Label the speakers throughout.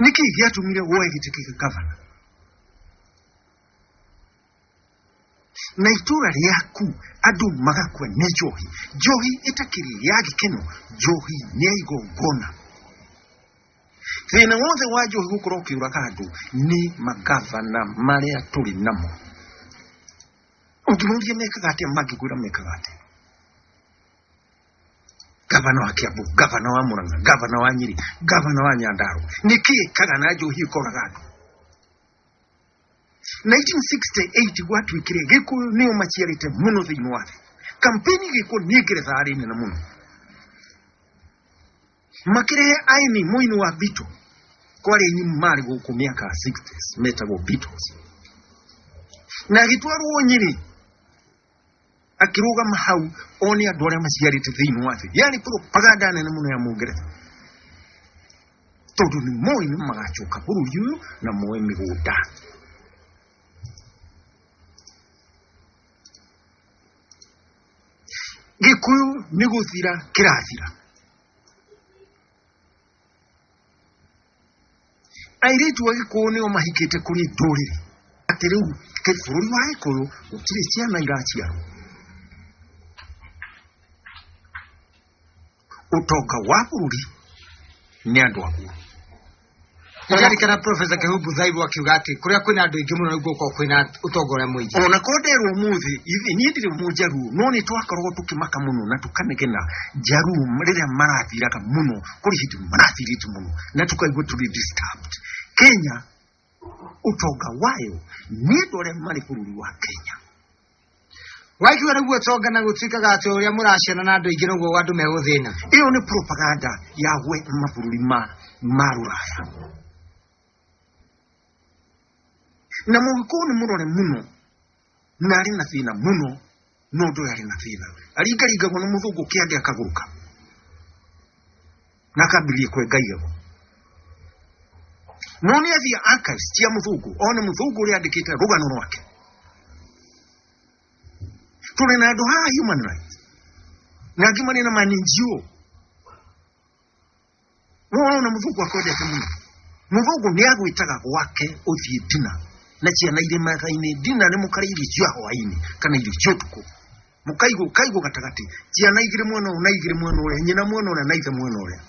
Speaker 1: Nĩkĩ gĩatũmire woe gĩtĩ kĩa gavana na itũra rĩaku andũ magakua nĩ njohi? Njohi ĩtakĩrĩ ya gĩkeno, njohi nĩ ya igongona. Thĩna wothe wa njohi gũkorwo ũkĩũraga andũ nĩ magavana marĩa tũrĩ namo. Ũngĩmoria mekaga atĩa, mangĩkwĩra mekaga atĩa. Gavana wa Kiambu, gavana wa Murang'a, gavana wa Nyeri, gavana wa Nyandarua, nĩkĩ ĩkaga na njohi ĩkoraga andũ? 1968 gwatuĩkire Gĩkũyũ nĩo maciarĩte mũno thĩinĩ wa thĩ. Kampeni ĩgĩkwo nĩ Ngeretha yarĩ nene mũno, makĩrehe aini mũini wa Beatles. Kwarĩ aini marĩ gũkũ mĩaka ya 60s metagwo Beatles, na agĩtwarwo Nyĩrĩ akĩrũgama hau one andũ arĩa maciarĩte thĩinĩ wa thĩ. Yarĩ propaganda nene mũno ya Mũngeretha, tondũ nĩ moĩ nĩ magacoka bũrũri ũyũ na moe mĩgũnda. Gĩkũyũ nĩ gũthira kĩrathira. Airĩtu a Gĩkũyũ nĩo mahikĩte kũrĩ ndũrĩrĩ, atĩ rĩu bũrũri wa Gĩkũyũ gũtirĩ ciana iraciarwo. Ũtonga wa bũrũri nĩ andũ aguo.
Speaker 2: Ndirikana Professor Kehumbu Thaibu akiuga atĩ kũrĩa kwĩna andũ aingĩ mũno nĩguo gũkoragwo kwĩna ũtonga ũrĩa mũingĩ.
Speaker 1: Ona ko nderwo mũthĩ ithuĩ, niĩ ndirĩ mũnjaruo, no nĩ twakoragwo tũkĩmaka mũno na tũkanegena njaruo rĩrĩa marathiraga mũno, kũrĩ hĩndĩ marathirĩte mũno na tũkaigua tũrĩ disturbed. Kenya ũtonga wayo nĩ andũ arĩa marĩ bũrũri wa Kenya.
Speaker 2: Waigua nĩguo ũtonga na gũtuĩkaga atĩ ũrĩa mũraciana na andũ aingĩ noguo andũ megũthĩna.
Speaker 1: Ĩyo nĩ propaganda ya gwe mabũrũri ma rũraya. Na mũgĩkũyũ nĩ mũrore mũno na arĩ na thĩna mũno, no ũndũ ũyũ arĩ na thĩna aringaringagwo nĩ mũthũngũ kĩande akagũrũka na akambĩrĩria kwenga igego. No nĩ athiĩ archives cia mũthũngũ one mũthũngũ ũrĩa andĩkĩte rũgano rwake. Tũrĩ na andũ haha human rights na angĩ marĩ na ma NGO. Wona mũthũngũ akwendete mũno, mũthũngũ nĩ agwĩtaga gwake ũthiĩ dina na ciana irĩ metha-inĩ. Dina nĩ mũkarĩa irio cia hwaĩ-inĩ kana irio cia ũtukũ, mũkaigwo kaigwo gatagatĩ, ciana igĩrĩ mwena ũyũ na igĩrĩ mwena ũrĩa, nyina mwena ũrĩa na ithe mwena ũrĩa.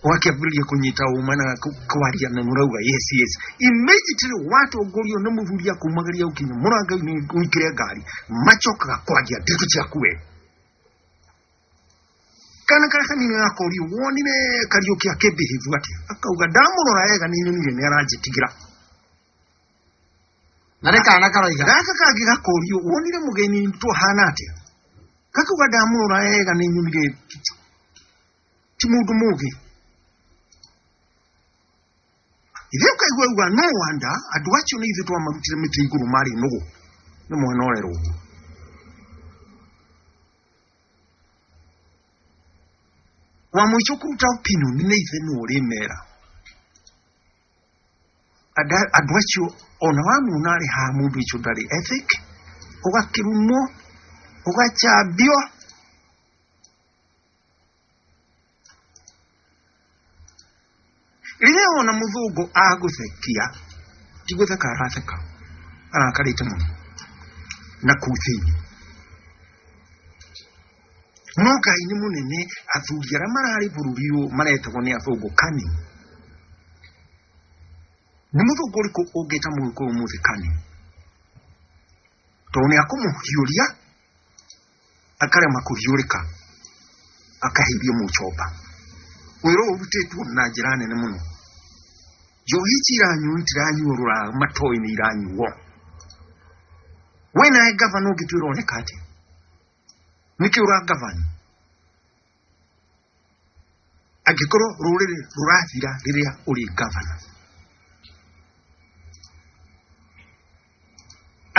Speaker 1: Wakĩambĩrĩria kũnyita ũma na kwaria na nĩũrauga yes yes, immediately watongorio nĩ mũthuri akumagĩria ũkinya mũrango-inĩ ũingĩre ngari, macokaga kwaria ndeto ciaku we. Kana karĩa kanini gakorio wonire Kariũki akĩmbĩhĩvu atĩa, akauga ndamũrora wega nĩ nyonire nĩ aranjĩtigĩra.
Speaker 2: Na nĩ kana karoiga.
Speaker 1: Gaka kangĩ gakorio wonire mũgeni twahana atĩa, gakauga ndamũrora wega nĩ nyonire ti mũndũ mũgĩ. Ithe ũkaigua auga no wonder andũ acio nĩ ithuĩ twamarutire mĩtĩ igũrũ marĩ nũgũ nĩ mwana ũrerwo ũguo. Wa mũico kũruta opinion nĩ ithe nũ ũrĩmera andũ acio ona wamuona arĩ haha mũndũ ũcio ndarĩ ethic, ũgakĩrumwo, ũgachambio. Rĩrĩa wona mũthũngũ agũthekia, ti gũtheka aratheka, arakarĩte mũno na kũu thĩinĩ. No Ngai nĩ mũnene, athuri arĩa mararĩ bũrũri ũyũ maretagwo nĩ athũngũ cunning. Nĩ mũthũngũ ũrĩkũ ũngĩta mũgĩkũyũ ũmũthĩ cunning? Tondũ nĩ akũmũhiũria akarema kũhiũrĩka, akahĩmbio mũchomba. Wĩra ũyũ ũrutĩtwo na njĩra nene mũno. Njohi ici iranyuo itiranyuo rũraya matoĩ nĩ iranyuo. We nawe gavana ũngĩtwĩra ũreka atĩa? Nĩkĩ ũrangavana? Angĩkorwo rũrĩrĩ rũrathira rĩrĩa ũrĩ gavana.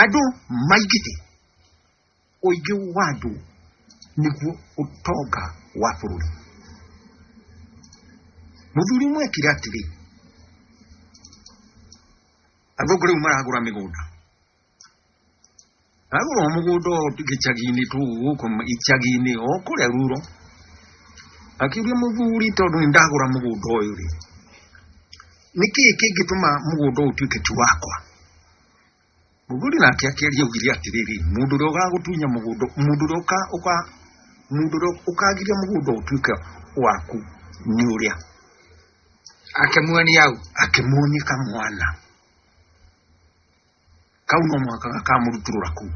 Speaker 1: Andũ maingĩhe, ũingĩ wa andũ nĩguo ũtonga wa bũrũri. Mũthuri ũmwe ekire atĩrĩ, athũngũ rĩu maragũra mĩgũnda, agũra o mũgũnda o gĩcagi-inĩ tu gũkũ icagi-inĩ o kũrĩa ruro, akiuria mũthuri tondũ nĩ ndagũra mũgũnda ũyũ rĩ, Nĩkĩĩ kĩngĩtũma mũgũnda ũyũ ũtuĩke ti wakwa? Mũthuri nake akĩaria augire atĩrĩrĩ, mũndũ ũrĩa ũgagũtunya mũgũnda, mũndũ ũrĩa ũka ũka mũndũ ũrĩa ũkagiria mũgũnda ũtuĩke waku nĩ ũrĩa.
Speaker 2: Akĩmuonia au.
Speaker 1: Akĩmuonia kamwana kau no mũhaka gakamũrutũrũra kũu.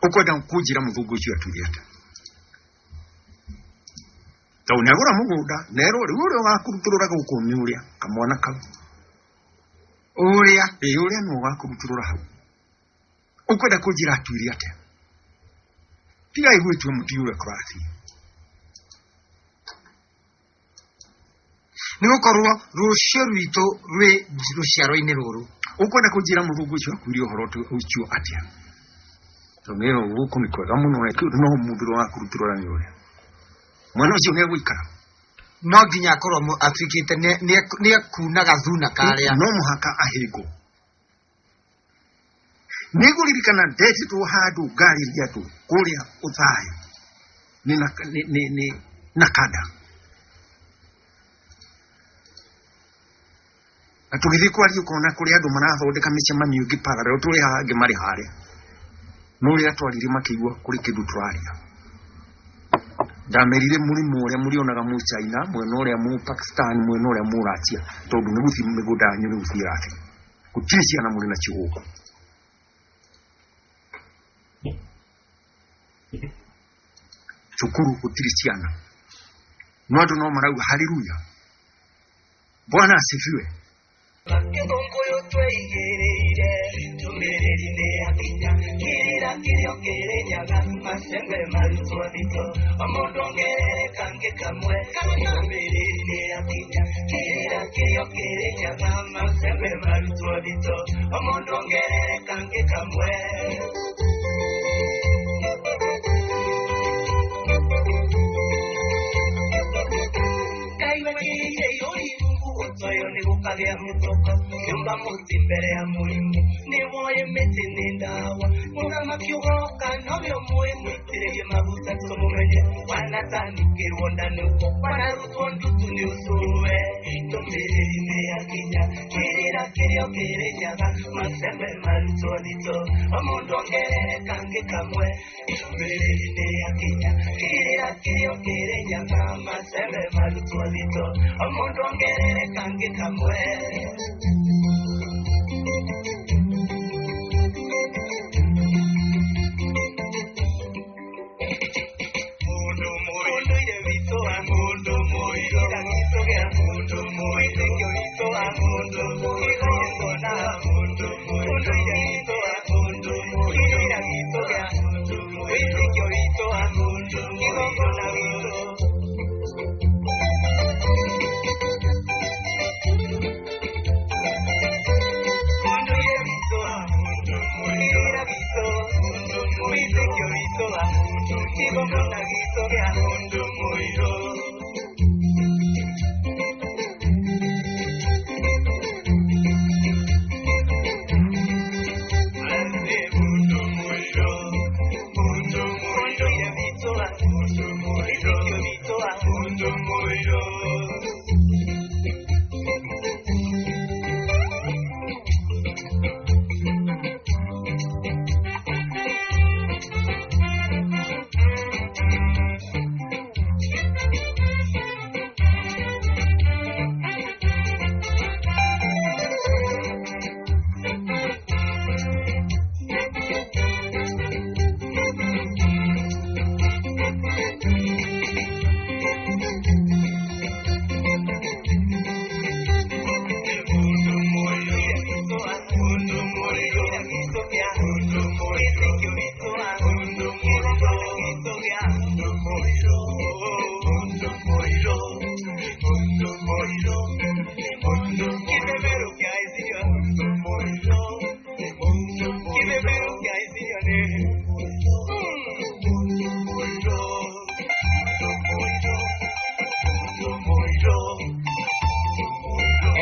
Speaker 1: Ũkwenda kũnjĩra mũthũngũ ũcio atuire atĩa? Tondũ nĩagũra mũgũnda nerwo rĩu ũrĩa ũgakũrutũrũra gũkũ nĩ ũrĩa kamwana kau.
Speaker 2: Ũrĩa.
Speaker 1: Ĩĩ ũrĩa nĩwe ũgakũrutũrũra hau. Ũkwenda kũnjĩra atuire atĩa? Tigai gwĩtua mũtiũ ũrĩa kũrathiĩ.
Speaker 2: Nĩ gũkorwo rũciũ rwitũ rwĩ rũciaro-inĩ rũrũ.
Speaker 1: Ũkwenda kũnjĩra mũthũngũ ũcio akuire ũhoro ũcio atĩa? Tondũ nĩerwo gũkũ nĩ kwega mũno no mũndũ ũrĩa ũgakũrutũrũra nĩ ũrĩa. Mwana ũcio nĩ egũikara.
Speaker 2: No nginya akorwo atuĩkĩte nĩ ekuna gathuna karĩa.
Speaker 1: No mũhaka ahĩngwo. Nĩngũririkana ndetĩtwo handũ ngarĩria andũ kũrĩa Ũthaya nĩ na, nĩ, nĩ, nĩ Nakada. Na tũgĩthiĩ kwaria ũkona kũrĩa andũ marathondeka mĩcemanio ĩngĩ parallel tũrĩ haha angĩ marĩ harĩa. No rĩrĩa twaririe makĩigua kũrĩ kĩndũ tũraria. Ndamerire mũrimũ ũrĩa mũrĩonaga mũ China, mwena ũrĩa mũ Pakistan, mwena ũrĩa mũ Russia, tondũ nĩ gũthiĩ mĩgũnda yanyu nĩ gũthiĩ ĩrathiĩ. Gũtirĩ ciana mũrĩ nacio gũkũ. Cukuru gũtirĩ ciana. No andũ no marauga haleluya. Bwana asifiwe.
Speaker 3: Gĩthũngũyũ tweigĩrĩire ndũmĩrĩri nĩ yakinya kĩrĩra kĩrĩa kĩrĩnyaga macembe marutwo thito o mũndũ ongerere kangĩ kamwe ndũmĩrĩri nĩ yakinya kĩrĩra kĩrĩa kĩrĩnyaga macembe marutwo thito o mũndũ ongerere kangĩ kamwe. Toyo nĩ gũkagĩa mũtoko kĩũmba mũtĩ mbere ya mũrimũ nĩ woĩ mĩtĩ nĩ ndawa mũthamaki ũgoka nowe ũmũĩ mũitĩrĩrie maguta tũmũmenye wanatanukĩrwo nda nĩguo wanarutwo ndutu nĩ ũcũwe ndũmĩrĩri nĩ yakinya kĩrĩra kĩrĩa kĩrĩnyaga macembe marutwo thito o mũndũ ongerere kangĩ kamwe ndũmĩrĩri nĩ yakinya kĩrĩra kĩrĩa kĩrĩnyaga macembe marutwo thito o mũndũ ongerere kangĩ kamwe. Mũndũ witũ wa mũndũ mũirũ gitũ gĩa mũndũ mũirũ witũ wa mũndũ kĩgongona mũndũ mũndũire witũ wa mũndũ kĩrĩra gitũ gĩa mũndũ wĩtĩkio witũ wa mũndũ kĩgongona gitũ. Mũndũire witũ wa mũndũ kĩrĩra gitũ wĩtĩkio witũ wa mũndũ kĩgongona gitũ gĩa mũndũ mũirũ.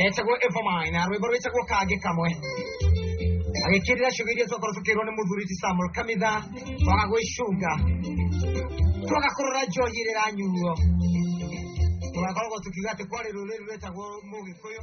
Speaker 2: Etagwo Evermine na rwĩmbo rwĩtagwo kangĩ kamwe. Agĩkĩrĩra ciugo iria twakorwo tũkĩrwo nĩ mũthuri ti Samuel Kamitha, twaga gwĩcunga, twaga kũrora njohi ĩrĩa ĩranyuo, tũgakoragwo tũkiuga atĩ kwarĩ rũrĩrĩ rwetagwo Mũgĩkũyũ.